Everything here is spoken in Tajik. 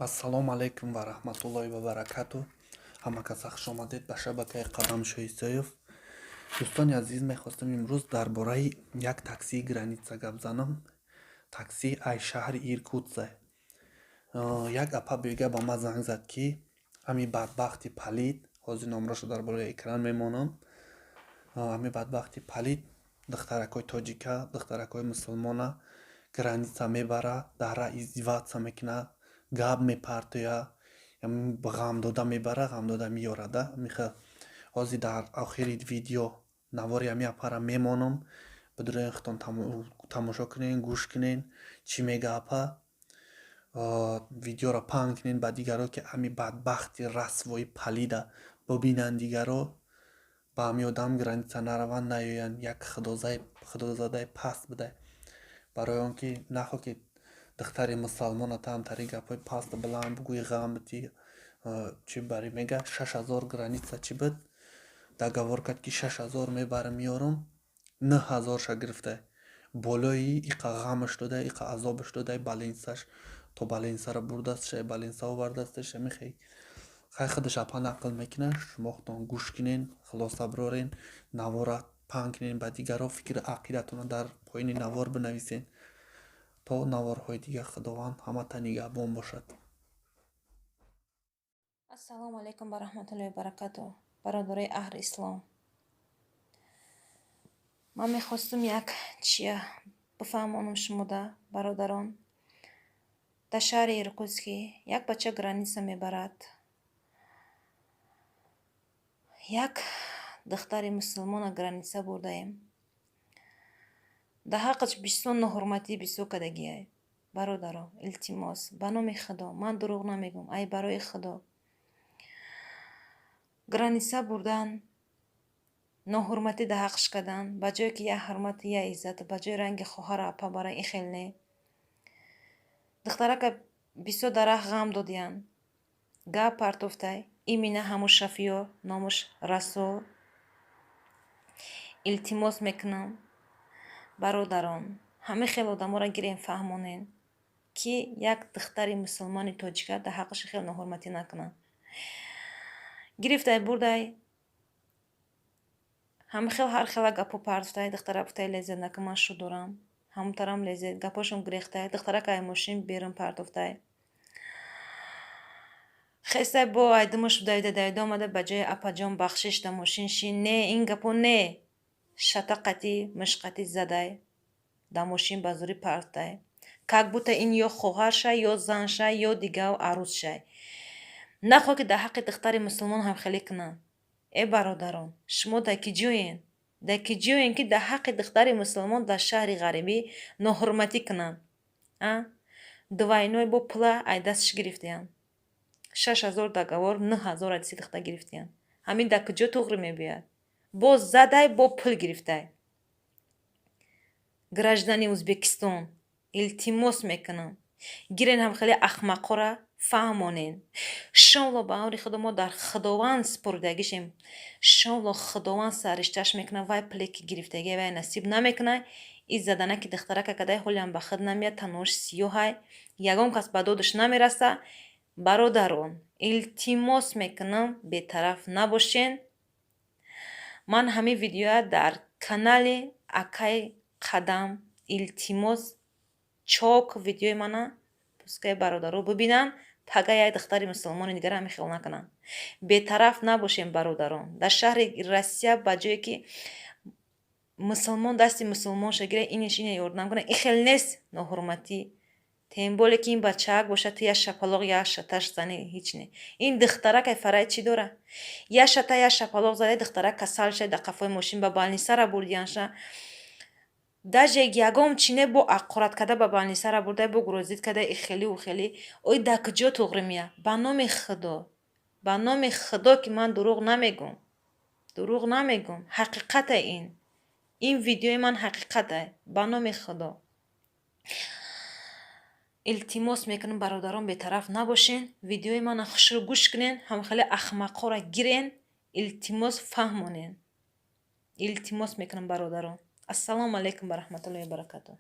Ассалому алайкум ва раҳматуллоҳи ва баракату. Ҳама каса хуш омадед ба шабакаи Қадамшоҳ Исоев. Дӯстони азиз, мехостам имрӯз дар бораи як таксии граница гап занам. Такси ай шаҳри Иркутск. Як апа бега ба ман занг зад, ки ҳами бадбахти палид, ҳозир номрошо дар болои экран мемонам, ҳами бадбахти палид духтаракҳои тоҷика, духтаракҳои мусулмона граница мебара, дара издеваться мекуна, гап мепартоя, ғамдода мебара, ғамдода меёрада. Михел ҳозир дар охири видео навори ҳами апара мемонам, бидуроен худтон тамошо кунен, гӯш кунен, чӣ мега апа. Видеоро паҳн кунен ба дигаро, ки ҳами бадбахти расвои палида бибинанд, дигаро ба ҳами одам граница нараванд, наёянд. Як худозадаи паст будай, барои он ки нахоҳ ки духтари мусалмона тамтари гапҳои пасту баланд бугӯи, ғам битӣ, чӣ барӣ. Мега, 6000 граница чӣ буд, договор кард, ки 6000 мебарам, меёрам, 9000-ша гирифта, болои иқа ғамаш дода, иқа азобаш дода, больница ш то больница ро бурдастш, больница овардастш. Михай, хай, худаш апа нақл мекунад, шумо худтон гӯш кунен, хулоса бирорен, навора паҳн кунен ба дигаро, фикри ақидатонро дар поёни навор бинависен. То наворҳои дигар Худованд ҳамата нигаҳбон бошад. Ассалому алайкум ва раҳматуллоҳи ва баракату, бародарои аҳли ислом. Ман мехостум як чия бифаҳмонам шумода, бародарон. Дар шаҳри Иркутский як бача граница мебарад, як духтари мусулмона граница бурдаем. Дар ҳаққаш бисёр ноҳурматӣ бисёр кардагиай. Бародаро, илтимос, ба номи Худо, ман дурӯғ намегӯм, ай барои Худо. Граница бурдан, ноҳурматӣ дар ҳаққаш кардан, ба ҷое ки як ҳурмату як иззату, ба ҷои ранги хоҳару апа бара, ин хел не. Духтарака бисёр дар раҳ ғам додиянд, гап партофтай. Именно ҳамун шофёр, номаш Расул. Илтимос мекунам, бародарон, ҳамин хел одаморо гирем, фаҳмонем, ки як духтари мусулмони тоҷика дар ҳаққаш хел ноҳурматӣ накунанд. Гирифтай, бурдай, ҳамин хел ҳар хела гапҳо партофтай. Духтара гуфтай: «Лезет накун, ман шу дорам». Ҳамонтарам лезет, гапҳошон гирехтай. Духтарака ай мошин берун партофтай. Хестай, бо айдумаш давида давида омада, ба ҷои «Апаҷон, бахшиш, дар мошин шин», не, ин гапҳо не, шата қатӣ, мушқатӣ задай, дар мошин ба зӯрӣ партофтай, как будто ин ё хоҳаршай, ё заншай, ё дигар арӯзшай. Нахоҳ ки дар ҳаққи духтари мусулмон ҳамхелӣ кунанд. Э, бародарон, шумо дар ки ҷоен, дар ки ҷоен, ки дар ҳаққи духтари мусулмон дар шаҳри ғарибӣ ноҳурматӣ кунанд? А двойной бо пула ай дасташ гирифтиянд. 6000 договор, 9000 адиси духта гирифтиянд. Ҳамин дар куҷо туғрӣ мебиёяд? Боз задай, бо пул гирифтай. Граждани Ӯзбекистон, илтимос мекунам, гирен, ҳамхели ахмақҳоро фаҳмонен. Иншолло, ба амри Худо, мо дар Худованд супурдагишем. Иншолло, Худованд сарриштааш мекунад, вай пуле ки гирифтагия, вай насиб намекунад. И заданаки духтарака кадай, ҳолиам ба худ намеяд, танҳош сиёҳай, ягон кас ба додаш намераса. Бародарон, илтимос мекунам, бетараф набошен. Ман ҳамин видеоя дар канали акаи Қадам, илтимос, чок видеои мана пускай бародаро бибинанд, пага як духтари мусулмони дигар ҳамин хел накунанд. Бетараф набошем, бародарон. Дар шаҳри Россия, ба ҷое ки мусулмон дасти мусулмонша гирад, инеш ине ёрдам кунад, ин хел нест ноҳурматӣ. Тем более ки ин бачаак бошад, ту як шапалоқ, як шаташ зани, ҳеҷ не. Ин духтарак ай фарай чӣ дора? Як шата, як шапалоқ задай, духтарак касал шад, дар қафои мошин ба больница ра бурдиянша. Даже ягон чи не, бо аққорат карда ба больница ра бурдай, бо грозить карда, и хелиу хелӣ. Ой, дар куҷо туғрӣ меяд? Ба номи Худо, ба номи Худо, ки ман дурӯғ намегӯм, дурӯғ намегӯм, ҳақиқате. Ин видеои ман ҳақиқате, ба номи Худо. Илтимос мекунам, бародарон, бетараф набошен. Видеои мана хушрӯ гӯш кунен, ҳамхели ахмақҳоро гирен, илтимос, фаҳмонен. Илтимос мекунам, бародарон. Ассалому алайкум ва раҳматуллоҳи ва баракатуҳ.